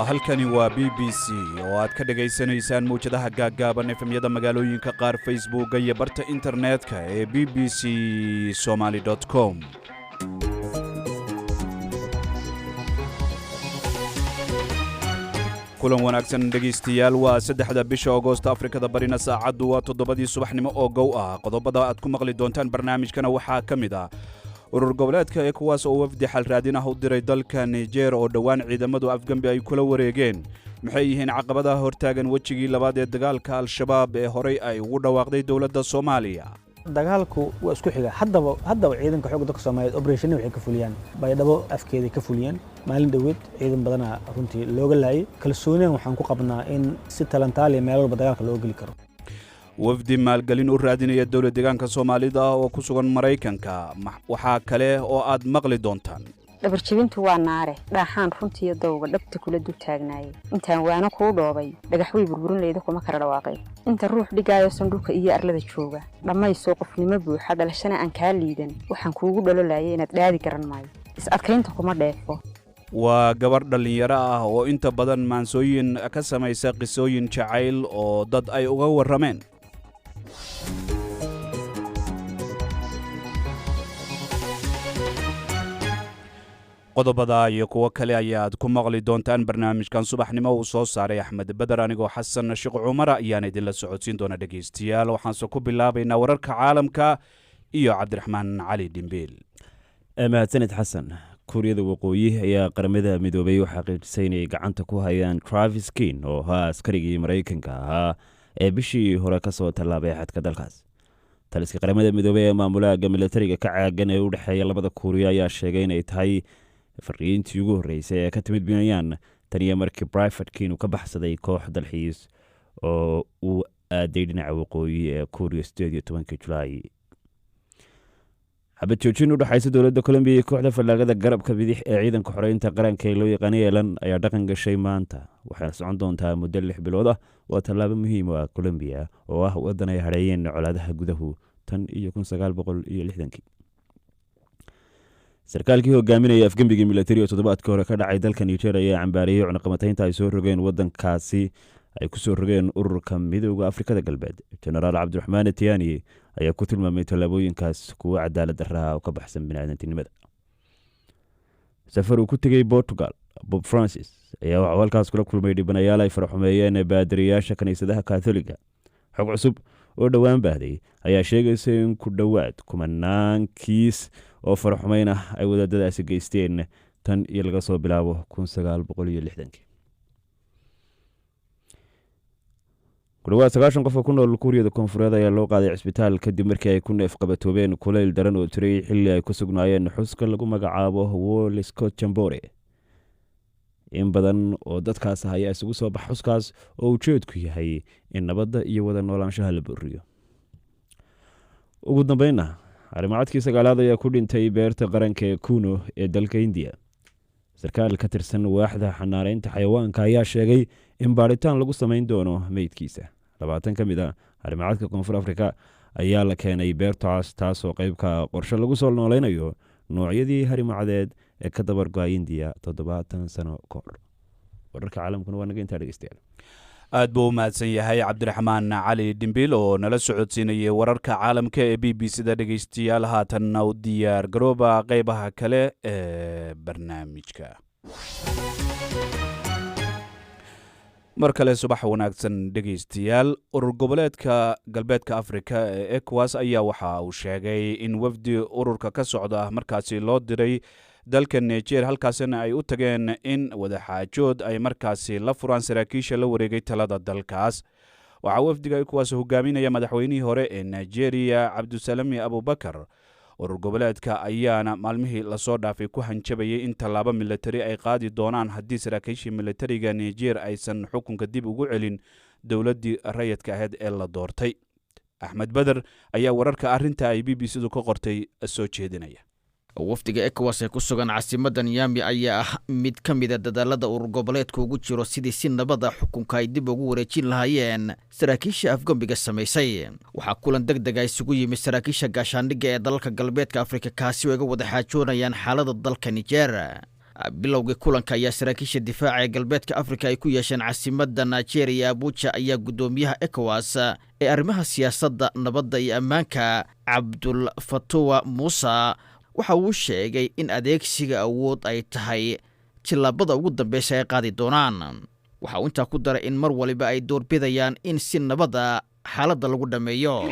Halkani waa BBC oo aad ka dhegaysanaysaan mawjadaha gaaggaaban, FM-yada magaalooyinka qaar, Facebooka iyo barta internetka ee bbcsomaly.com. Kulan wanaagsan, dhegaystayaal. Waa 3-da bisha Agoost, Afrikada Barina saacaddu waa 7-dii subaxnimo oo gow ah. Qodobada aad ku maqli doontaan barnaamijkana waxaa ka mid ah urur goboleedka ECOWAS oo wafdi xalraadin ah u diray dalka Nijeer oo dhowaan ciidamadu afgembi ay kula wareegeen. Maxay yihiin caqabadaha hortaagan wejigii labaad ee dagaalka Al-Shabaab ee horey ay ugu dhawaaqday dowladda Soomaaliya? Dagaalku waa isku xiga. Haddaba ciidanka xoogga dalka Soomaaliyeed operation-na waxay ka fuliyaan Baydhabo, afkeeday ka fuliyeen maalin dhoweed. Ciidan badana runtii looga laayay. Kalsooniyan waxaan ku qabnaa in si talantaaliya meel walba dagaalka loo geli karo. Wafdi maalgelin u raadinaya dowlad deegaanka Soomaalida oo ku sugan Maraykanka. Waxaa kale oo aad maqli doontaan: Dhabarjebintu waa naare dhaaxaan runtiiyo dowga dhabta kula dul taagnaayay. Intaan waano kuu dhoobay, dhagaxwey burburin leyda kuma kala dhawaaqay. Inta ruux dhigaayo sandhulka iyo arlada jooga dhammaysoo qofnimo buuxa, dhalashana aan kaa liidan, waxaan kuugu dhalolayay inaad dhaadi garan maayo. Is-adkaynta kuma dheefo. Waa gabarh dhallinyaro ah oo inta badan maansooyin ka samaysa qisooyin jacayl oo dad ay uga warrameen. Qodobada iyo kuwo kale ayaad ku maqli doontaan barnaamijkan subaxnimo uu soo saaray Axmed Beder. Anigoo Xasan Sheekh Cumara ayaan idinla socodsiin doona, dhegaystayaal. Waxaanse ku bilaabaynaa wararka caalamka iyo Cabdiraxmaan Cali Dhimbiil. Mahadsanid, Xasan. Kuuriyada Waqooyi ayaa Qaramada Midoobay u xaqiijisay inay gacanta ku hayaan Travis Kin oo ahaa askarigii Maraykanka ahaa ee bishii hore kasoo tallaabay xadka dalkaas. Taliska Qaramada Midoobey ee maamulaha milatariga ka caagan ee u dhexeeya labada Kuuriya ayaa sheegay inay tahay fariintii ugu horreysay ee ka timid Pyongyang tan iyo markii Private Kin uu ka baxsaday koox dalxiis oo uu aaday dhinaca waqooyi ee Kuuriya 18-kii Julaay. Xabad joojin u dhexaysa dowladda Colombiya iyo kooxda fallaagada garabka bidix ee Ciidanka Xoreynta Qaranka ee loo yaqaana ELN ayaa dhaqan gashay maanta, waxayna socon doontaa muddo 6 bilood ah. Waa tallaabo muhiim u ah Colombiya oo ah waddan ay hadheeyeen colaadaha gudahu tan iyo 1960-kii. Sarkaalkii hogaaminaya afgembigii milatari oo toddobaadkii hore ka dhacay dalka Niger ayaa cambaariyey cunaqabataynta ay soo rogeen wadankaasi ay ku soo rogeen Ururka Midooda Afrikada Galbeed. Jenaraal Cabdiraxmaan Tiani ayaa ku tilmaamay tallaabooyinkaas kuwo cadaalad darraha oo ka baxsan biniaadantinimada. Safar uu ku tegey Portugal, Pope Francis ayaa waxuu halkaas kula kulmay dhibanayaal ay faraxumeeyeen baadiriyaasha kiniisadaha Kaatoliga. Xog cusub oo dhowaan baahday ayaa sheegaysa in ku dhowaad kumanaan kiis oo faraxumeyn ah ay wadaadadaasi geysteen tan iyo laga soo bilaabo 1960-kii. Ku dhawaad 90 qof oo ku nool Kuuriyada Koonfureed ayaa loo qaaday cisbitaal kadib markii ay ku neef qabatoobeen kulayl daran oo jiray xilli ay ku sugnaayeen xuska lagu magacaabo World Scout Jamboree. In badan oo dadkaas ah ayaa isugu soo bax xuskaas oo ujeedku yahay in nabadda iyo wada noolaanshaha la booriyo. Ugu dambeynna, harimacadkii sagaalaad ayaa ku dhintay beerta qaranka ee Kuno ee dalka Hindiya. Sarkaal ka tirsan waaxda xanaaneynta xayawaanka ayaa sheegay in baadhitaan lagu samayn doono meydkiisa. 20 ka mid a harimacadka Koonfur Afrika ayaa la keenay beertaas, taasoo qeybka qorshe lagu soo nooleynayo noocyadii harimacadeed ee ka dabargo-ay Indiya 70 sano ka hor. Wararka caalamkuna waa naga intaa, dhegeystayaal. Aad buu u mahadsan yahay Cabdiraxmaan Cali Dhimbiil oo nala socodsiinayay wararka caalamka ee BBC da. Dhegaystayaal, haatanna u diyaar garooba qeybaha kale ee barnaamijka. Mar kale subax wanaagsan, dhegaystayaal. Urur goboleedka Galbeedka Afrika ee ECOWAS ayaa waxa uu sheegay in wafdi ururka ka socda markaasi loo diray dalka Niger, halkaasina ay u tageen in wadaxaajood ay markaasi la furaan saraakiisha la wareegay talada dalkaas. Waxaa wafdiga ECOWAS hogaaminaya madaxweynihii hore ee Nigeria, Cabdisalami Abubakar. Urur goboleedka ayaana maalmihii lasoo dhaafay ku hanjabayay in tallaabo milatari ay qaadi doonaan haddii saraakiishii milatariga Niger aysan xukunka dib ugu celin dowladdii rayadka ahayd ee la doortay. Axmed Beder ayaa wararka arrinta ay BBC du ka qortay soo jeedinaya. Wafdiga ECOWAS ee ku sugan caasimadda Niyami ayaa ah mid ka mida dadaalada urur goboleedka ugu jiro sidii si nabada xukunka ay dib ugu wareejin lahaayeen saraakiisha afgembiga samaysay. Waxaa kulan deg dega isugu yimid saraakiisha gaashaandhigga ee dalalka Galbeedka Afrika, kaasi oo iga wada xaajoonayaan xaalada dalka Nijer. Bilowgii kulanka ayaa saraakiisha difaaca ee Galbeedka Afrika ay ku yeesheen caasimadda Nigeria, Abuja, ayaa guddoomiyaha ECOWAS ee arrimaha siyaasadda, nabadda iyo ammaanka, Cabdul Fatuwa Muuse, waxa uu sheegay in adeegsiga awood ay tahay tillaabada ugu dambeysa ay qaadi doonaan. Waxa uu intaa ku daray in mar waliba ay doorbidayaan in si nabada xaaladda lagu dhammeeyo.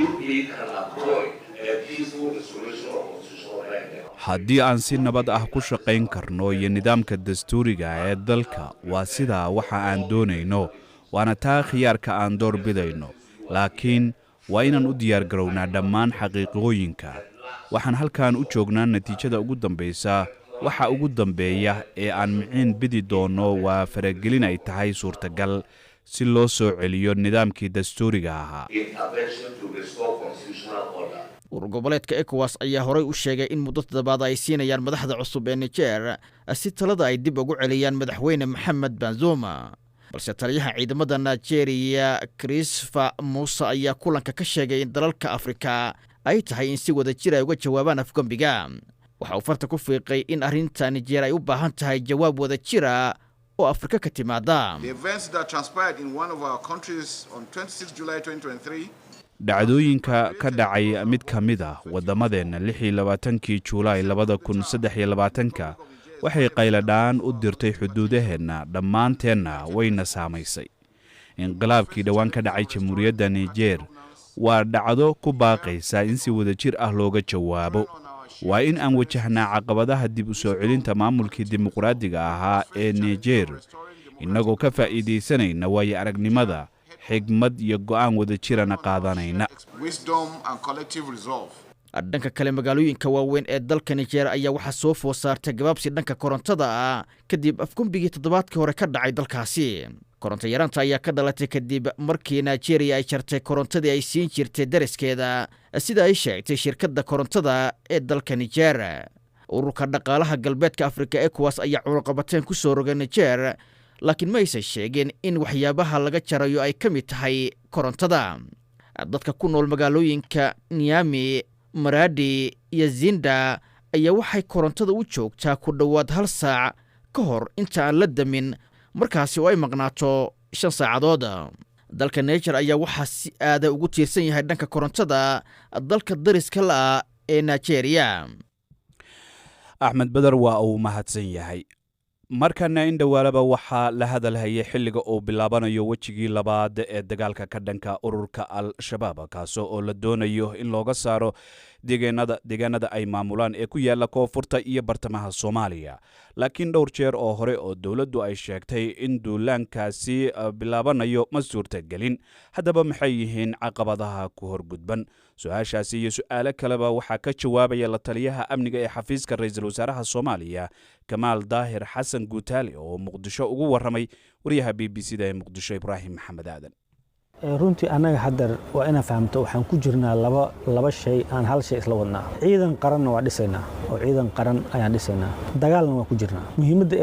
Haddii aan si nabad ah ku shaqayn karno iyo nidaamka dastuuriga ee dalka, waa sidaa waxa aan doonayno, waana taa khiyaarka aan door bidayno, laakiin waa inaan u diyaargarownaa dhammaan xaqiiqooyinka. Waxaan halkan u joognaa natiijada ugu dambaysa. Waxa ugu dambeeya ee aan miciin bidi doonno waa faragelin ay tahay suurtagal si loo soo celiyo nidaamkii dastuuriga ahaa. Urur goboleedka ECOWAS ayaa horay u sheegay in muddo toddobaad ay siinayaan madaxda cusub ee Nijer si talada ay dib ugu celiyaan madaxweyne Maxamed Banzuma. Balse taliyaha ciidamada Nigeria, Christopher Muuse, ayaa kulanka ka sheegay in dalalka Afrika ay tahay in si wada jir ay uga jawaabaan afgembiga. Waxa uu farta ku fiiqay in arrinta Nijer ay u baahan tahay jawaab wada jira oo Afrika ka timaada. The events that transpired in one of our countries on 26 July 2023 Dhacdooyinka ka dhacay mid ka mid ah waddamadeenna 26-kii Juulaay 2023-ka waxay qayladhaan u dirtay xuduudaheenna, dhammaanteenna wayna saamaysay. Inqilaabkii dhowaan ka dhacay Jamhuuriyadda Nijer waa dhacdo ku baaqaysa in si wadajir ah looga jawaabo. Waa in aan wajahnaa caqabadaha dib u soo celinta maamulkii dimuqraadiga ahaa ee Nijer, innagoo ka faa'iidaysanayna waayo aragnimada, xigmad iyo go'aan wadajirana qaadanayna. wisdom and collective resolve. Dhanka kale, magaalooyinka waaweyn ee dalka Nijeer ayaa waxaa soo food saartay gabaabsi dhanka korontada ah kadib afgembigii toddobaadkii hore ka dhacay dalkaasi. Koronto yaraanta ayaa ka dhalatay kadib markii Nigeria ay jartay korontadii ay siin jirtay dariskeeda, sida ay sheegtay shirkadda korontada ee dalka Nijer. Ururka Dhaqaalaha Galbeedka Afrika, ECOWAS, ayaa cunaqabateen ku soo rogay Nijer, laakiin ma aysan sheegin in waxyaabaha laga jarayo ay ka mid tahay korontada. Dadka ku nool magaalooyinka Niyami, Maradi iyo Zinda ayaa waxay korontada u joogtaa ku dhowaad hal saac ka hor inta aan la damin, markaasi oo ay maqnaato 5 saacadood. Dalka Niger ayaa waxaa si aada ugu tiirsan yahay dhanka korontada dalka dariska la'a ee Nigeria. Axmed Beder waa uu mahadsan yahay. Markana, in dhowaalaba waxaa la hadalhayay xilliga uu bilaabanayo wejigii labaad ee dagaalka ka dhanka ururka Al-Shabaab, kaasoo oo la doonayo in looga saaro deegaanada ay maamulaan ee ku yaala koonfurta iyo bartamaha Soomaaliya. Laakiin dhowr jeer oo hore oo dowladdu ay sheegtay in duulaankaasi bilaabanayo ma suurtagelin. Haddaba, maxay yihiin caqabadaha ku horgudban? Su-aashaasi iyo su-aalo kaleba waxaa ka jawaabaya la taliyaha amniga ee xafiiska ra-iisul wasaaraha Soomaaliya, Kamaal Daahir Xasan Guutaale, oo Muqdisho ugu warramay wariyaha BBC da ee Muqdisho, Ibraahim Maxamed Aadan. Runtii annaga hadda waa inaan fahamto, waxaan ku jirnaa laba shay aan hal shay isla wadnaa. Ciidan qaranna waa dhisaynaa oo ciidan qaran ayaan dhisaynaa, dagaalna waa ku jirnaa. Muhiimadda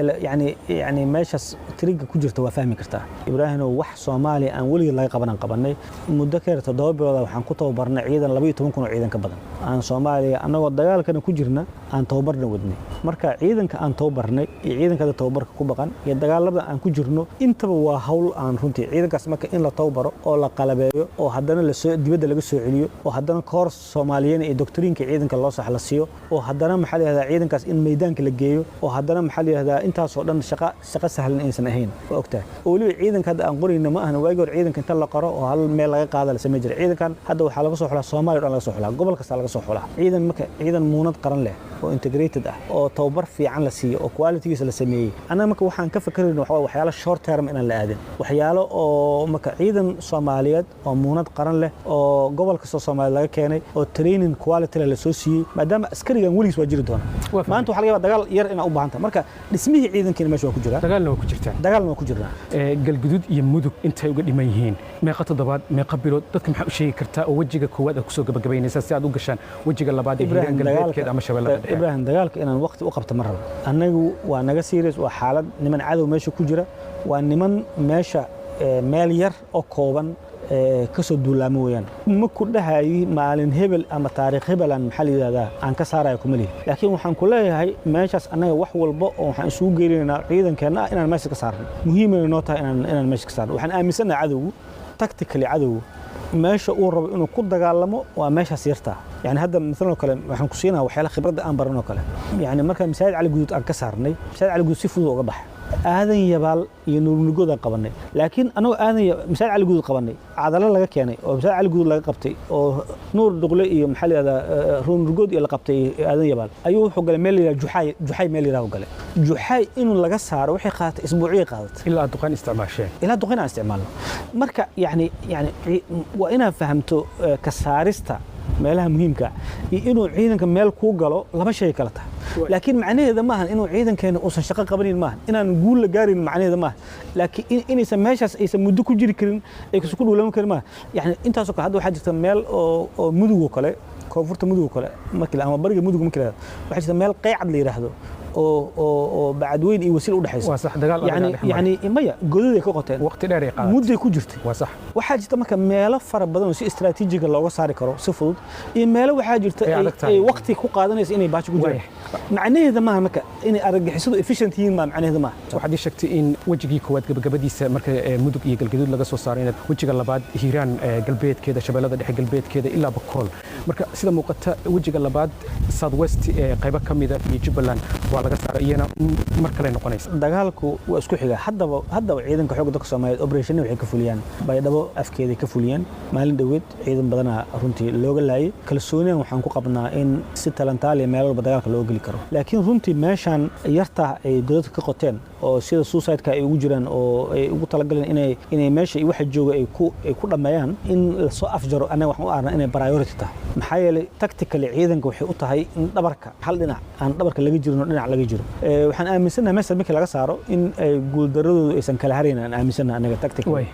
yani meeshaas tiriga ku jirta waa fahmi kartaa, Ibraahimow. Wax Soomaaliya aan weligeed laga qabanaan qabannay muddo ka yar 7 bilooda. Waxaan ku tababarnay ciidan 12,000 oo ciidan ka badan aan Soomaaliya, annagoo dagaalkana ku jirna aan tababarna wadnay. Marka ciidanka aan tababarnay iyo ciidanka hadda tababarka ku baqan iyo dagaalada aan ku jirno intaba waa hawl aan runtii ciidankaas marka in la tababaro oo la qalabeeyo oo haddana lasoo dibadda laga soo celiyo oo haddana koor Soomaaliyeed iyo doctrine-ka ciidanka loo sax la siiyo oo haddana, maxaa la yihahdaa, ciidankaas in meydaanka la geeyo oo haddana, maxaa la yihahdaa, intaasoo dhan shaqo sahlan aysan ahayn, waa ogtahay. Oo weliba ciidanka hadda aan qorayna ma ahan waagii hore ciidanka inta la qoro oo hal meel laga qaada la samey jiray. Ciidankan hadda waxaa laga soo xulaa Soomaaliya o dhan, laga soo xulaa gobol kasta laga soo xulaa ciidan. Marka ciidan muunad qaran leh oo integrated ah oo tababar fiican la siiyo oo quality-giisa la sameeyey, annaga marka waxaan ka fakarayna waxaa waxyaalo short term inaan la aadin, waxyaalo oo marka ciidan Soomaaliyeed oo muunad qaran leh oo gobol kastoo Soomaaliya laga keenay oo training quality leh la soo siiyey, maadaama askarigan weligiis waa jiri doona. Maanta waxaa laga yaabaa dagaal yar inaa u baahan tahay. Marka dhismihii ciidankiina meesha waa ku jiraa. Dagaalna waa ku jirtaa. Dagaalna waa ku jirnaa. Galguduud iyo Mudug intay uga dhiman yihiin, meeqa toddobaad, meeqa bilood, dadka maxaa u sheegi kartaa oo wejiga koowaad aad kusoo gabagabaynaysaa si aad u gashaan wejiga labaad ee Hiiraan Galbeedkeed ama Shabeellada Dhexe? Baxeen. Ibrahim, dagaalka inaan waqti u qabto ma rabo. Annagu waa naga serious, waa xaalad niman cadow meesha ku jira, waa niman meesha meel yar oo kooban ka soo duulaamo weeyaan. Ma ku dhahayi maalin hebel ama taariikh hebelan, maxaa la yidhahdaa, aan ka saaraya kuma lihi, laakiin waxaan ku leeyahay meeshaas annaga wax walba oo waxaan isugu geelinaynaa ciidankeenna ah inaan meesha ka saarno. Muhiimayna noo tahay inaan meesha ka saarno. Waxaan aaminsanahay cadowgu tactically, cadowgu meesha uu rabo inuu ku dagaalamo waa meeshaas yartaa. Yani hadda maalan oo kale waxaan ku siinaa waxyaala khibradda aan baran oo kale. Yani marka Masaajid Cali Guduud aan ka saarnay, Masaajid Cali Guduud si fudud uga baxa. Aadan Yabaal iyo Nuurnugood aan qabanay, laakiin anagoo aadan Masaajid Cali Guduud qabanay, Cadalo laga keenay oo Masaajid Cali Guduud laga qabtay oo Nuur Duqle iyo, maxaa la yidhahdaa, Nuurnugood iyo la qabtay Aadan Yabaal, ayuu wuxuu galay meel la yidhahdo Juxaay. Juxaay meel la yidhahdo galay. Juxaay inuu laga saaro waxay qaadatay isbuuciyay qaadatay. Ilaa aad duqaan isticmaasheen. Ilaa duqeyn aan isticmaalno. Marka yani waa inaad fahamto ka saarista meelaha muhiimka ah iyo inuu ciidanka meel kuu galo laba shay kala tahay. Laakiin macnaheeda maahan inuu ciidankeena uusan shaqo qabanin, maahan inaan guul la gaarin macnaheeda maaha, laakiin inaysan meeshaas aysan muddo ku jiri karin, ay ku dhuulaman karin maaha. Yani intaasoo kale hadda waxaa jirta meel oo Mudug oo kale, koonfurta Mudug oo kale markii ama bariga Mudug markii la waxaa jirta meel Qeycad la yidhaahdo oo Bacadweyn iyo Wasiil u dhexaysa. Waa sax, dagaal adag yani aa dhex maray. Yani maya, godaday ka qoteen. Waqti dheer ay qaadatay. Mudday ku jirtay. Waa sax. Waxaa jirta marka meelo fara badan oo si istaraatiijiga looga saari karo si fudud iyo meelo waxaa jirta Ay adag tahay. ay waqti ku qaadanaysa inay baasho ku jiraan. Macnaheeda maaha marka inay argagixisadu efficient yihiin, maa macnaheeda maaha. Waxaad ii sheegtay in wejigii koowaad gabagabadiisa marka Mudug iyo Galgaduud laga soo saaray, inaad wejiga labaad Hiiraan galbeedkeeda, Shabeellada Dhexe galbeedkeeda ilaa Bakool. Marka sida muuqata wejiga labaad South West ee qaybo ka mida iyo Jubbaland waa laga saaray, iyana mar kale noqonaysa. Dagaalku waa isku xiga. Haddaba ciidanka xoogga dalka Soomaaliyeed operation waxay ka fuliyaan Baydhabo afkeeday ka fuliyeen maalin dhoweed, ciidan badanaa runtii looga laayay. Kalsooniyan waxaan ku qabnaa in si talantaaliya meel walba dagaalka loo geli karo, laakiin runtii meeshaan yartaa ay godadka ka qoteen oo sida suicide-ka ay ugu jiraan oo ay ugu talagaleen inay meesha iyo waxa jooga ay ku dhammeeyaan, in lasoo afjaro annaga waxaan u aragnaa inay priority tahay. Maxaa yeelay tactically ciidanka waxay u tahay in dhabarka hal dhinac aan dhabarka laga jirin oo dhinac laga jiro. Waxaan aaminsanahay meesha markii laga saaro in ay guuldaradoodu aysan kala harayn, aan aaminsanahay annaga tactically.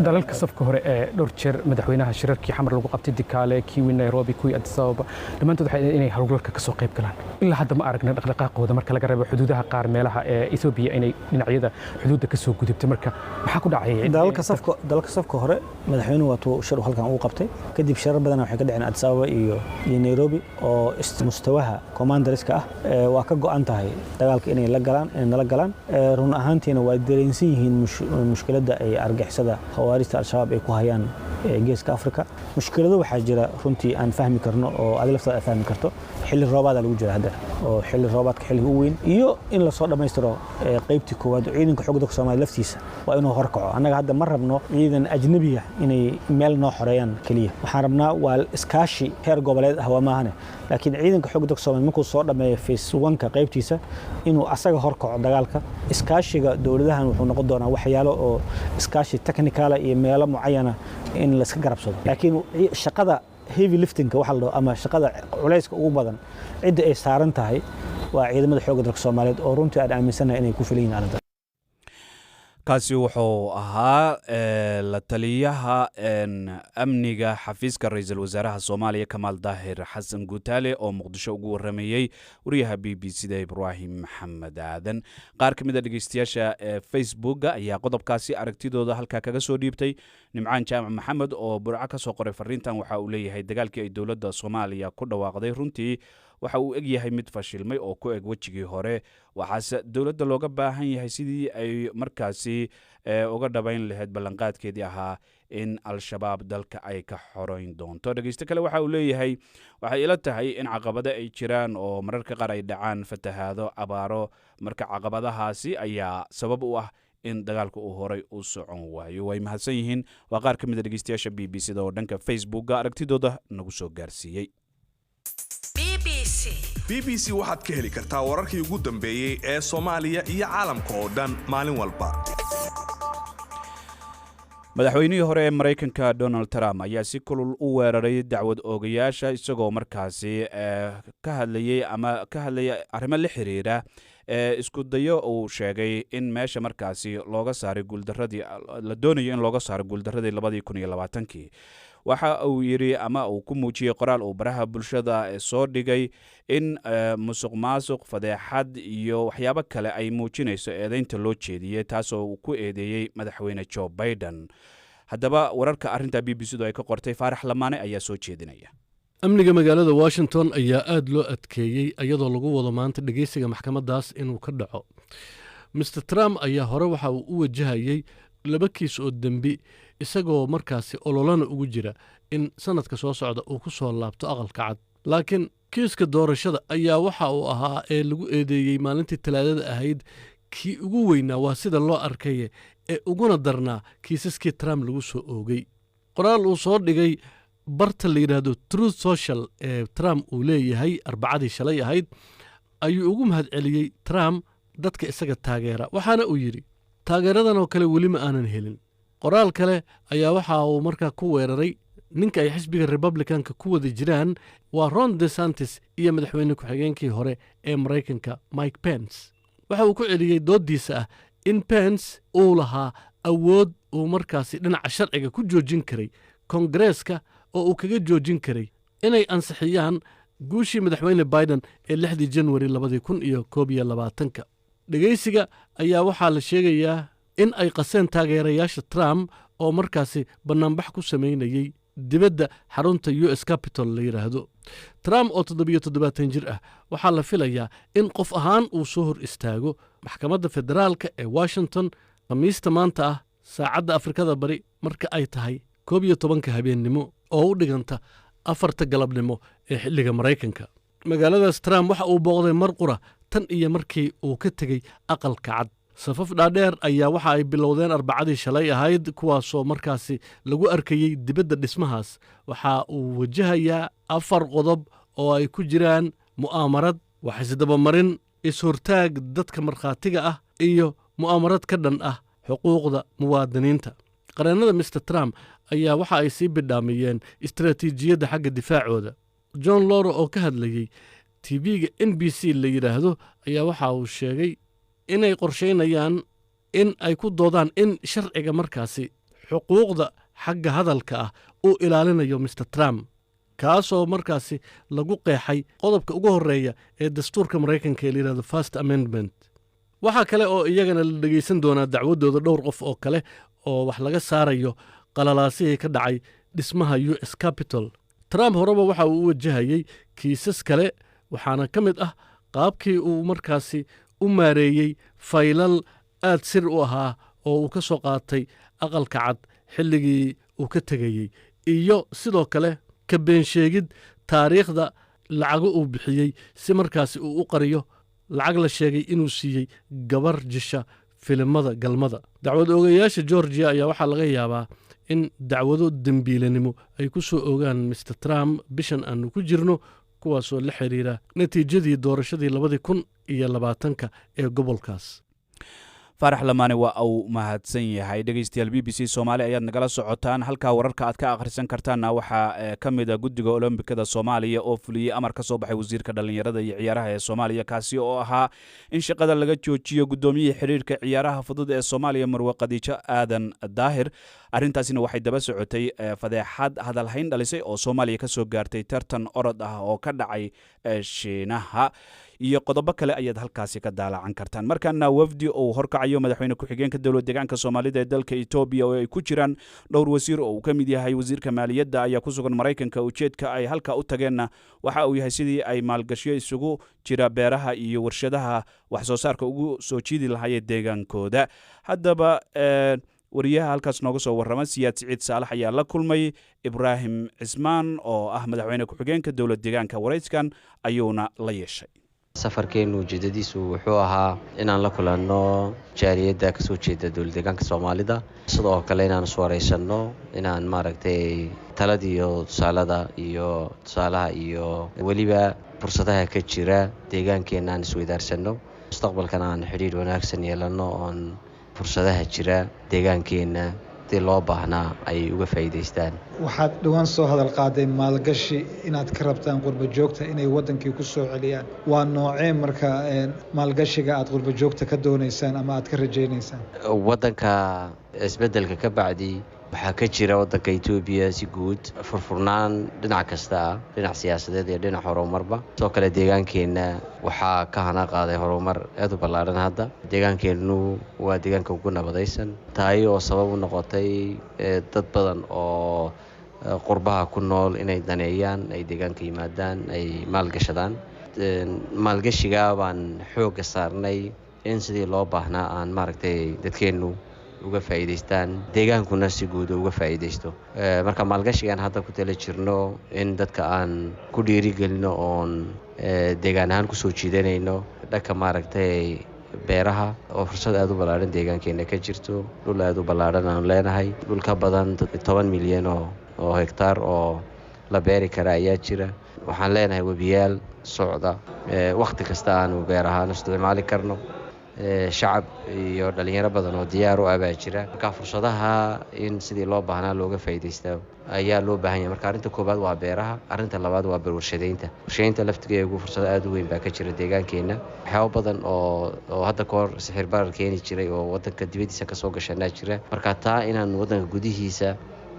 Dalalka safka hore ee dhowr jeer madaxweynaha shirarkii Xamar lagu qabtay, Dikaale, kiwii Nairobi, kuwii Addis Ababa, dhammaantood waxay inay howlgalka ka soo qayb galaan. Ilaa hadda ma aragna dhaqdhaqaaqooda marka laga reebo xuduudaha qaar, meelaha ee Ethiopia inay dhinacyada xuduudda ka soo gudubtay. Marka maxaa ku dhacay? Dalalka safka hore madaxweynuhu waa tuu shir halkan uu qabtay. Kadib shirar badan waxay ka dhaceen Addis Ababa iyo Nairobi oo mustawaha commanderska ah. Waa ka go'an tahay dagaalka inay la galaan, inay nala galaan. Run ahaantiina waa dareensan yihiin mushkiladda ay argagixisada khawaarijta Al-Shabaab ay ku hayaan Geeska Afrika. Mushkilado waxaa jira runtii aan fahmi karno oo adi laftaada aad fahmi karto. Xilli roobaada lagu jira hadda oo xilli roobaadka xilliga u weyn iyo in lasoo dhammaystiro qaybtii koowaad. Ciidanka xoogga dalka Soomaaliya laftiisa waa inuu horkaco. Annaga hadda ma rabno ciidan ajnabiya inay meel noo xoreeyaan keliya. Waxaan rabnaa waa iskaashi heer goboleed ah waa maahane, laakiin ciidanka xoogga dalka Soomaaliya markuu soo dhammeeyo phase one-ka qaybtiisa inuu asaga horkaco dagaalka. Iskaashiga dowladahan wuxuu noqon doonaa waxyaalo oo iskaashi technical iyo meelo mucayana in la iska garabsado, laakiin shaqada heavy liftingka waxa la dhaho ama shaqada culayska ugu badan cidda ay saaran tahay waa ciidamada xoogga dalka Soomaaliyeed oo runtii aan aaminsanahay inay ku filan yihiin arrintan. Kaasi wuxuu ahaa la taliyaha amniga xafiiska ra-iisul wasaaraha Soomaaliya, Kamaal Daahir Xasan Guutaale, oo Muqdisho ugu waramayey wariyaha BBC da Ibraahim Maxamed Aadan. Qaar ka mid a dhegeystayaasha ee Facebooka ayaa qodobkaasi aragtidooda halkaa kaga soo dhiibtay. Nimcaan Jaamac Maxamed oo Burco ka soo qoray fariintan waxa uu leeyahay: "Dagaalkii ay dowladda Soomaaliya ku dhawaaqday runtii waxa uu eg yahay mid fashilmay oo ku eg wejigii hore. Waxaase dowladda looga baahan yahay sidii ay markaasi uga dhabayn lahayd ballanqaadkeedii ahaa in Al-Shabaab dalka ay ka xoreyn doonto." Dhegeysto kale waxa uu leeyahay: "Waxay ila tahay in caqabado ay jiraan oo mararka qaar ay dhacaan fatahaado, abaaro. Marka caqabadahaasi ayaa sabab u ah in dagaalka uu horay u socon waayo." Way mahadsan yihiin. Waa qaar ka mid a dhegeystayaasha BBC da oo dhanka Facebooka aragtidooda nagu soo gaarsiiyey. BBC waxaad ka heli kartaa wararkii ugu dambeeyey ee Soomaaliya iyo caalamka oo dhan maalin walba. Madaxweynihii hore ee Maraykanka Donald Trump ayaa si kulul u weeraray dacwad oogayaasha, isagoo markaasi ka hadlayey ama ka hadlayay arrimo la xiriira isku dayo uu sheegay in meesha markaasi looga saaray guuldaradii, la doonayo in looga saaro guuldaradii 2020-kii. Waxa uu yidhi ama uu ku muujiyey qoraal uu baraha bulshada soo dhigay in musuq maasuq, fadeexad iyo waxyaabo kale ay muujinayso eedeynta loo jeediyey, taasoo uu ku eedeeyey Madaxweyne Joe Biden. Haddaba wararka arrinta BBC du ay ka qortay, Faarax Lamaane ayaa soo jeedinaya. Amniga magaalada Washington ayaa aada loo adkeeyey, iyadoo lagu wado maanta dhegeysiga maxkamaddaas inuu ka dhaco. Mister Trump ayaa hore waxa uu u wajahayey laba kiis oo dembi, isagoo markaasi ololana ugu jira in sanadka soo socda uu ku soo laabto Aqalka Cad. Laakiin kiiska doorashada ayaa waxa uu ahaa ee lagu eedeeyey maalintii Talaadada ahayd kii ugu weynaa, waa sida loo arkaye, ee uguna darnaa kiisaskii Trump lagu soo oogay. Qoraal uu soo dhigay barta la yidhaahdo Truth Social ee Trump uu leeyahay Arbacadii shalay ahayd ayuu ugu mahadceliyey Trump dadka isaga taageera, waxaana uu yidhi: "Taageeradan oo kale weli ma aanan helin." Qoraal kale ayaa waxa uu markaa ku weeraray ninka ay xisbiga Republicanka ku wada jiraan, waa Ron DeSantis, iyo madaxweyne ku-xigeenkii hore ee Maraykanka Mike Pence. Waxa uu ku celiyey dooddiisa ah in Pence uu lahaa awood uu markaasi dhinaca sharciga ku joojin karay Kongareeska oo uu kaga joojin karay inay ansixiyaan guushii Madaxweyne Biden ee 6dii Janwari 2021-ka. Dhegaysiga ayaa waxaa la sheegayaa in ay qaseen taageerayaasha Trump oo markaasi bannaanbax ku samaynayey dibadda xarunta US Capitol la yidhaahdo. Trump oo 77 jir ah waxaa la filayaa in qof ahaan uu soo hor istaago maxkamadda federaalka ee Washington Khamiista maanta ah, saacadda Afrikada Bari marka ay tahay 11-ka habeennimo, oo u dhiganta 4-ta galabnimo ee xilliga Maraykanka. Magaaladaas Trump waxa uu booqday mar qura tan iyo markii uu ka tegey Aqalka Cad. Safaf dhaadheer ayaa waxa ay bilowdeen Arbacadii shalay ahayd, kuwaasoo markaasi lagu arkayey dibadda dhismahaas. Waxa uu wajahayaa afar qodob oo ay ku jiraan mu'aamarad, wax isdabamarin, is-hortaag dadka markhaatiga ah iyo mu'aamarad ka dhan ah xuquuqda muwaadiniinta. Qareennada Mister Trump ayaa waxa ay sii bidhaamiyeen istaraatiijiyadda xagga difaacooda. John Lauro oo ka hadlayey TV-ga NBC la yidhaahdo ayaa waxa uu sheegay inay qorshaynayaan in ay ku doodaan in sharciga markaasi xuquuqda xagga hadalka ah uu ilaalinayo Mister Trump, kaasoo markaasi lagu qeexay qodobka ugu horreeya ee dastuurka Maraykanka ee la yidhahdo First Amendment. Waxaa kale oo iyagana la dhegaysan doonaa dacwaddooda dhowr qof oo kale oo wax laga saarayo qalalaasihii ka dhacay dhismaha US Capitol. Trump horeba waxa uu u wajahayey kiisas kale, waxaana ka mid ah qaabkii uu markaasi u maareeyey faylal aad sir u ahaa oo uu ka soo qaatay Aqalka Cad xilligii uu ka tegayey, iyo sidoo kale ka beensheegid taariikhda lacago uu bixiyey si markaasi uu u qariyo lacag la sheegay inuu siiyey gabar jisha filimada galmada. Dacwad oogayaasha Georgia ayaa waxaa laga yaabaa in dacwado dembiilanimo ay ku soo ogaan Mister Trump bishan aanu ku jirno, kuwaasoo la xiriira natiijadii doorashadii 2020-ka ee gobolkaas. Faarax Lamaane waa uu mahadsan yahay. Dhegeystayaal, BBC Soomaali ayaad nagala socotaan. Halkaa wararka aad ka akhrisan kartaanna waxaa ka mid a guddiga Olombikada Soomaaliya oo fuliyey amar ka soo baxay wasiirka dhallinyarada iyo ciyaaraha ee Soomaaliya, kaasi oo ahaa in shaqada laga joojiyo guddoomiyihii xiriirka ciyaaraha fudud ee Soomaaliya, Marwe Khadiijo Aadan Daahir. Arrintaasina waxay daba socotay fadeexad hadalhayn dhalisay oo Soomaaliya ka soo gaartay tartan orod ah oo ka dhacay Shiinaha, iyo qodobo kale ayaad halkaasi ka daalacan kartaan. Markaana wafdi uu horkacayo madaxweyne ku-xigeenka dowlad deegaanka Soomaalida ee dalka Etoobiya, oo ay ku jiraan dhowr wasiir oo uu ka mid yahay wasiirka maaliyadda, ayaa ku sugan Maraykanka. Ujeedka ay halka u tageenna waxa uu yahay sidii ay maalgashiyo isugu jira beeraha iyo warshadaha wax soo saarka ugu soo jiidi lahaayeen deegaankooda. Haddaba wariyaha halkaas nooga soo warrama, Siyaad Siciid Saalax, ayaa la kulmay Ibraahim Cismaan oo ah madaxweyne ku-xigeenka dowlad deegaanka. Warayskan ayuuna la yeeshay. Safarkeennu ujeedadiisu wuxuu ahaa inaan la kulanno jaaliyadda kasoo jeeda dowlad deegaanka Soomaalida, sidoo kale inaan iswareysanno, inaan maaragtay taladii iyo tusaalada iyo tusaalaha iyo weliba fursadaha ka jira deegaankeenna aan isweydaarsanno, mustaqbalkana aan xidhiidh wanaagsan yeelanno, oon fursadaha jira deegaankeenna si loo baahnaa ay uga faa'iidaystaan. Waxaad dhowaan soo hadal qaaday maalgashi inaad ka rabtaan qurba joogta inay wadankii ku soo celiyaan. Waa noocee marka maalgashiga aad qurba joogta ka doonaysaan ama aad ka rajaynaysaan? Waddanka isbeddelka ka bacdi Waxaa ka jira waddanka Etoobiya si guud furfurnaan dhinac kasta ah, dhinac siyaasadeed iyo dhinac horumarba. Sidoo kale deegaankeenna waxaa ka hana qaaday horumar aad u ballaaran. Hadda deegaankeennu waa deegaanka ugu nabadaysan tahay, oo sabab u noqotay dad badan oo qurbaha ku nool inay daneeyaan, ay deegaanka yimaadaan, ay maalgashadaan. Maalgashigaa baan xoogga saarnay in sidii loo baahnaa aan maaragtay dadkeennu uga faa'iidaystaan, deegaankuna si guud uga faa'iidaysto. Marka maalgashigaan hadda ku tala jirno in dadka aan ku dhiirigelino oon deegaan ahaan kusoo jiidanayno dhanka maaragtay beeraha, oo fursad aada u ballaaran deegaankeena ka jirto. Dhul aada u ballaaran aanu leenahay, dhul ka badan 10 milyan oo hektaar oo la beeri kara ayaa jira. Waxaan leenahay webiyaal socda, wakhti kasta aanu beer ahaan isticmaali karno. Shacab iyo dhalinyaro badan oo diyaar u ah baa jira. Marka fursadaha in sidii loo baahnaa looga faa'iidaysta ayaa loo baahan yahay. Marka arrinta koowaad waa beeraha, arrinta labaad waa warshadeynta. Warshadeynta laftigeegu fursado aada u weyn baa ka jira deegaankeenna. Waxyaabo badan oo hadda ka hor sixir barar keeni jiray oo wadanka dibadiisa kasoo gashanaa jira. Marka taa inaan wadanka gudihiisa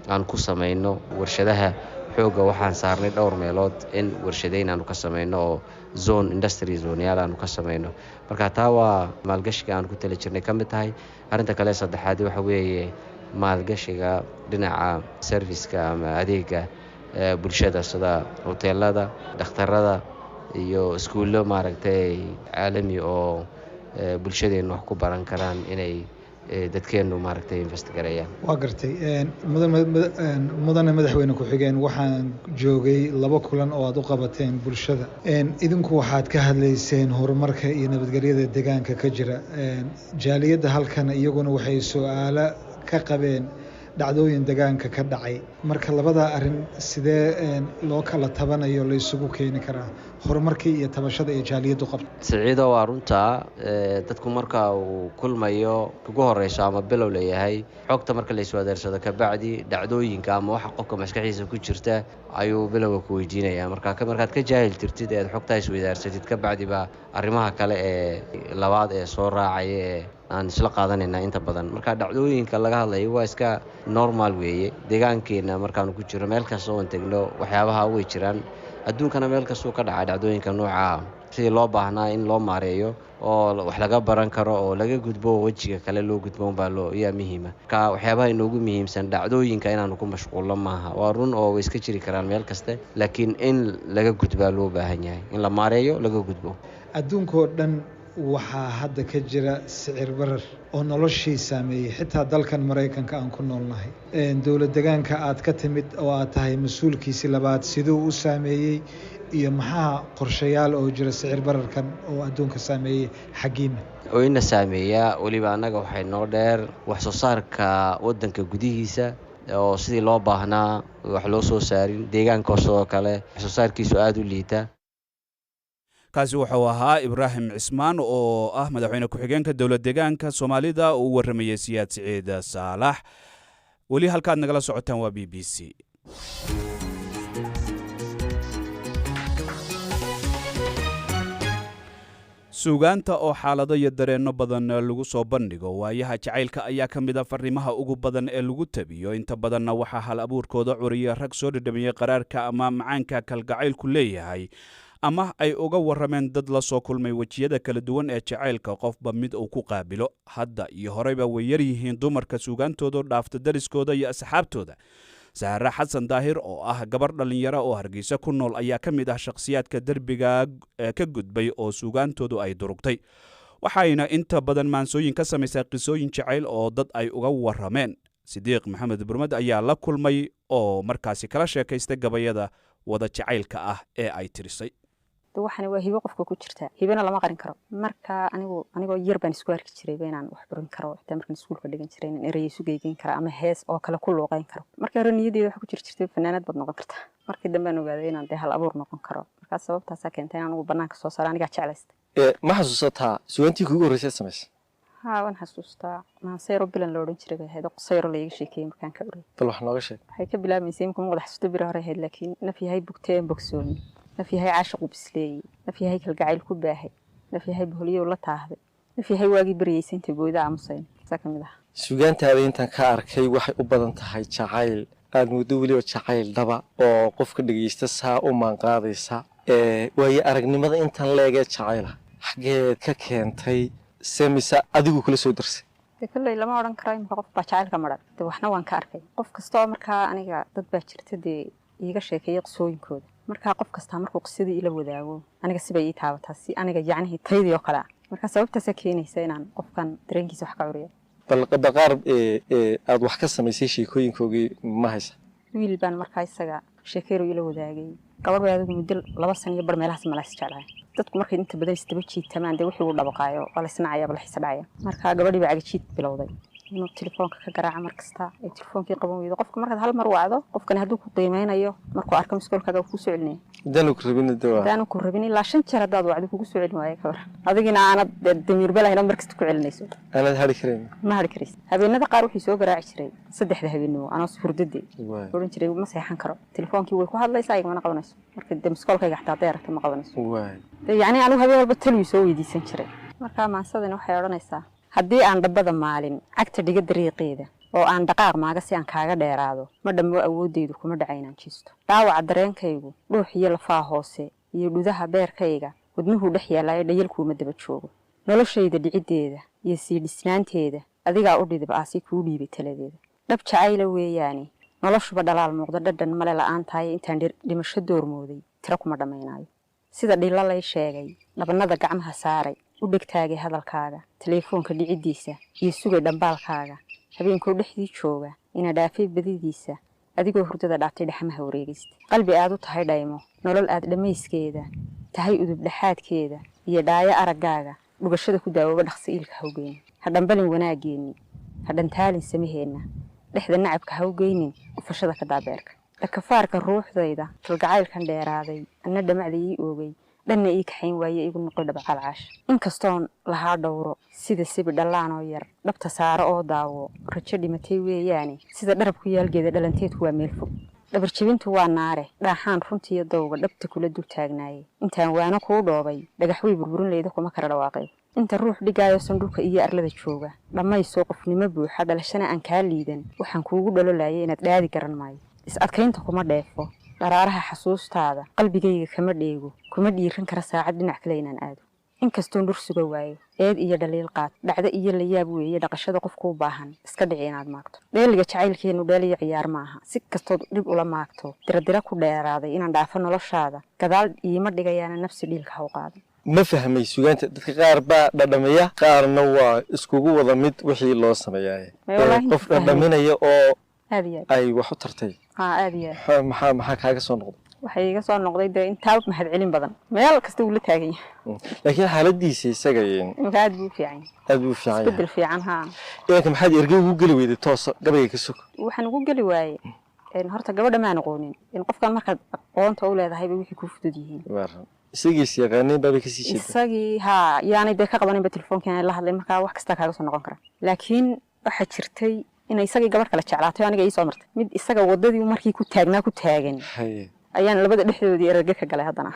aan ku samayno warshadaha, xoogga waxaan saarnay dhowr meelood in warshadeyn aanu ka samayno oo zone industry zoneyaal aanu ka samayno. Marka taa waa maalgashiga aan ku tala jirnay ka mid tahay. Arrinta kale saddexaad waxa weeye maalgashiga dhinaca serviceka ama adeega bulshada, sida hoteelada, dhakhtarada iyo iskuullo maaragtay caalami oo bulshadeennu wax ku baran karaan, inay dadkeennu maaragtay invest gareeyaan. Waa gartay, mudane madaxweyne ku-xigeen. Waxaan joogay laba kulan oo aad u qabateen bulshada. Idinku waxaad ka hadlayseen horumarka iyo nabadgelyada deegaanka ka jira. Jaaliyadda halkan iyaguna waxay su-aalo ka qabeen dhacdooyin deegaanka ka dhacay. Marka labada arrin sidee loo kala tabanayo, la isugu keeni karaa horumarkii iyo tabashada ee jaaliyaddu qabto? Siciido, waa runtaa. Dadku marka uu kulmayo ugu horeyso ama bilow leeyahay, xogta marka la iswadarsado kabacdi, dhacdooyinka ama waxa qofka maskaxdiisa ku jirta ayuu bilowga ku weydiinaya. Marka markaad ka jaahil tirtid eed xogtaa iswadaarsatid, kabacdi baa arrimaha kale ee labaad ee soo raacaya ee aan isla qaadanayna inta badan. Marka dhacdooyinka laga hadlayo waa iska normal weeye. Deegaankeena markaanu ku jiro, meel kasta oon tegno waxyaabaha way jiraan. Adduunkana meel kastuu ka dhacay dhacdooyinka noocaa. Sidii loo baahnaa in loo maareeyo oo wax laga baran karo oo laga gudbo, wejiga kale loo gudbo unbaa loo yaa muhiima. Marka waxyaabaha inoogu muhiimsan dhacdooyinka inaanu ku mashquulno maaha. Waa run oo way iska jiri karaan meel kaste, laakiin in laga gudbaa loo baahan yahay, in la maareeyo, laga gudbo. Adduunkoo dhan waxaa hadda ka jira sicir barar oo noloshii saameeyey, xitaa dalkan Maraykanka aan ku noolnahay. Dowlad degaanka aad ka timid oo aad tahay mas-uulkiisii labaad, siduu u saameeyey iyo maxaa qorshayaal oo jira sicir bararkan oo adduunka saameeyey xaggiina? Oo ina saameeyaa. Weliba annaga waxay noo dheer wax soo saarka waddanka gudihiisa oo sidii loo baahnaa wax loo soo saarin. Deegaanka sidoo kale wax soo saarkiisu aada u liita. Kaasi wuxuu ahaa Ibraahim Cismaan oo ah madaxweyne ku-xigeenka dowlad deegaanka Soomaalida oo u warramayay Siyaad Siciid Saalax. Weli halkaad nagala socotaan waa BBC. Suugaanta oo xaalado iyo dareenno badan lagu soo bandhigo waayaha jacaylka ayaa ka mid a fariimaha ugu badan ee lagu tabiyo. Inta badanna waxaa hal abuurkooda curiya rag soo dhadhamiyey qaraarka ama macaanka kalgacaylku leeyahay, ama ay uga warrameen dad la soo kulmay wejiyada kala duwan ee jacaylka, qofba mid uu ku qaabilo. Hadda iyo horeyba way yar yihiin dumarka suugaantoodu dhaafta dariskooda iyo asxaabtooda. Sahre Xasan Daahir oo ah gabar dhallinyaro oo Hargeysa ku nool ayaa ka mid ah shakhsiyaadka derbiga ka gudbay oo suugaantoodu ay durugtay, waxayna inta badan maansooyin ka samaysaa qisooyin jacayl oo dad ay uga warrameen. Sidiiq Maxamed Burmed ayaa la kulmay oo markaasi kala sheekaystay gabayada wada jacaylka ah ee ay tirisay. Waxani waa hibo qofka ku jirta, hibana lama qarin karo. Marka anigu anigoo yar baan isku arki jiray inaan wax burin karo, xitaa markaan iskuulka dhigan jiray inaan erey isu geygeyn karo ama hees oo kale ku luuqeyn karo. Markii hore niyadeyda waxa ku jiri jirtay fanaanad baad noqon kartaa. Markii dambe aan ogaaday inaan dee hal abuur noqon karo. Markaa sababtaasaa keentay inaan anigu banaanka soo saaro, anigaa jeclaystay. Ma xasuusataa suugaantii kuugu horreysay samaysay? Haa, waan xasuustaa. Maanseyro bilan la odhan jiray bay ahayd oo qusayro laiga sheekeeyey markaan ka urey. Bal wax nooga sheeg. Waxay ka bilaabmaysay, imika ma wada xasuusto, biri hore ahayd, laakiin naf yahay bugteen bogsoomi, naf yahay caashiqu bisleeyey, naf yahay kalgacayl ku baahay, naf yahay boholiyow la taahday, naf yahay waagii baryeysay intay booyda aamusayn. Sugaantaasaa ka mid ah. Sugaantaada intaan ka arkay waxay u badan tahay jacayl, aada muddo weliba jacayl dhaba oo qofka dhegeysta saa u maanqaadaysa. Waayo aragnimada intan leegee jacayla xaggeed ka keentay, se mise adigu kula soo darsay? Dee kolley lama odhan karo imika qof baa jacaylka maran. De waxna waan ka arkay qof kasta oo markaa aniga dad baa jirta dee iiga sheekeeya qisooyinkooda. Markaa qof kastaa markuu qisadii ila wadaago, aniga sibay ii taabataa, si aniga yacnihii taydii oo kale ah. Marka sababtaasaa keenaysa inaan qofkan dareenkiisa wax ka curiyo. Bal qaar aada wax ka samaysay sheekooyinkoogii ma haysa? Wiil baan markaa isaga sheekeeru ila wadaagay. Gabadh bay adigu muddo 2 sano iyo bar meelahaas malaas jeclahay. Dadku markay inta badan isdaba jiitamaan, dee wixii uu dhabaqaayo waa la isnacaya, bala xiisa dhacaya. Marka gabadhii baa cagajiid bilowday inuu telefoonka ka garaaco mar kasta ay telefoonkii qaban weydo. Qofka markaad hal mar wacdo, qofkani hadduu ku qiimeynayo, markuu arko missed callkaaga wuu kuu soo celinaya. Haddaanu ku rabin de waa Haddaanu ku rabin, ilaa shan jeer haddaad wacdo kugu soo celin waayo, kabar adigina aanad dee damiirba lahayn oo mar kasta ku celinayso. Aanaad hari karayn. Ma hari karaysid. Habeenada qaar wuxuu soo garaaci jiray 3da habeenimo anoo hurdadee odhan jiray ma seexan karo. Telefoonkii way ku hadlaysaa, igamana qabanayso. Marka dee missed callkayga xataa hadday aragto ma qabanayso. Dee yacni anigu habeen walba talwii soo weydiisan jiray. Marka maansadani waxay odhanaysaa: haddii aan dhabbada maalin cagta dhiga dariiqeeda oo aan dhaqaaq maaga si aan kaaga dheeraado, ma dhammo awooddaydu kuma dhaca inaan jiisto. Dhaawaca dareenkaygu dhuux iyo lafaa hoose iyo dhudaha beerkayga wadnuhuu dhex yaallaayo, dhayalkuuma daba joogo. Noloshayda dhiciddeeda iyo sii dhisnaanteeda adigaa u dhidib aasi kuu dhiibay taladeeda. Dhab jacayla weeyaane noloshuba dhalaal muuqda dhadhan male la'aantahay. Intaan dhimasho doormooday tiro kuma dhammaynaayo. Sida dhilla lay sheegay dhabanada gacmaha saaray, u dhegtaagay hadalkaaga, teleefoonka dhiciddiisa iyo sugay dhambaalkaaga, habeenkoo dhexdii jooga ina dhaafay badidiisa, adigoo hurdada dhaaftay dhexmaha wareegaysta. Qalbi aad u tahay dhaymo, nolol aad dhammayskeeda tahay, udub dhexaadkeeda iyo dhaayo araggaaga, dhugashada ku daawooba dhaqsi iilka hawgeynin. Ha dhambalin wanaageenni, ha dhantaalin samaheenna, dhexda nacabka hawgeynin, dhufashada ka daabeerka. Dhakafaarka ruuxdayda kalgacaylkan dheeraaday, anna dhamacda ii oogay, dhanna ii kaxayn waaye, igu noqoy dhabcaal caash. Inkastoon lahaa dhowro sida sibi dhallaanoo yar, dhabta saaro oo daawo rajo dhimatay weeyaane. Sida dharabku yaalgeeda dhalanteedku waa meel fog. Dhabarjebintu waa naare dhaaxaan runtiiyo dowga dhabta kula dul taagnaaye. Intaan waano kuu dhoobay dhagax way burburin leyda kuma kala dhawaaqay. Inta ruux dhigaayo sandhulka iyo arlada jooga, dhammaysoo qofnimo buuxa, dhalashana aan kaa liidan, waxaan kuugu dhalolayay inaad dhaadi garan maayo. Is-adkaynta kuma dheefo dharaaraha xasuustaada, qalbigayga kama dheego, kuma dhiiran kara saacad dhinac kale inaan aado. Inkastoon dhur suga waayo, eed iyo dhaliil qaad, dhacdo iyo layaab weeye dhaqashada qofkuu baahan iska dhici inaad maagto. Dheeliga jacaylkeennu dheeliyo ciyaar maaha, si kastood dhib ula maagto, diradira ku dheeraaday inaan dhaafo noloshaada gadaal iima dhigayaana nafsi dhiilka ha u qaado. Ma fahmay sugaanta? Dadka qaar baa dhadhamiya, qaarna waa iskugu wada mid wixii loo sameeyaaye. May wallaahi qof fahmay. Dhadhaminaya oo Aad iyo aad. ay wax u tartay. Haa, aad iyo aad. Maxaa kaaga soo noqday? Waxay iga soo noqday dee intaa mahadcelin badan, meel kasta wuu la taagan yahay. Laakiin xaaladiisa isaga Imika aad buu u fiican yahay. Aad buu u fiican yahay. Isbedel fiican, haa. Idanka maxaad ergey ugu geli weyday toosa gabayga ka sug? Waxaan ugu geli waayey horta gabadha maan aqoonin in qofkan markaad aqoonta u leedahayba wixii kuu fudud yihiin. Waa run. Isagiis yaqaaneen baabay kasii jeeda. Isagii haa, yaanay dee ka qabaninba telefoonkiina la hadlay, markaa wax kasta kaaga soo noqon kara. Laakiin waxaa jirtay inay isagii gabadh kale jeclaatay oo aniga ii soo martay mid isaga wadadii markii ku taagnaa ku taagan ayaan labada dhexdoodii erage ka galay haddana.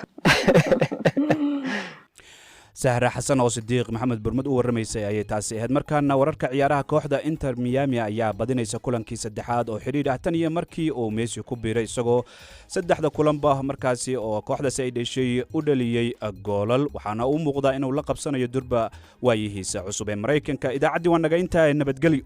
Sahre Xasan oo Sidiiq Maxamed Burmad u warramaysay ayay taasi ahayd. Markaana wararka ciyaaraha. Kooxda Inter Miami ayaa badinaysa kulankii saddexaad oo xidhiidh ah tan iyo markii uu Messi ku biiray, isagoo saddexda kulanba markaasi oo kooxdaasi ay dheshay u dhaliyey goolal, waxaana uu muuqdaa inuu la qabsanayo durba waayihiisa cusub ee Maraykanka. Idaacaddii waa naga intaa, nabadgelyo.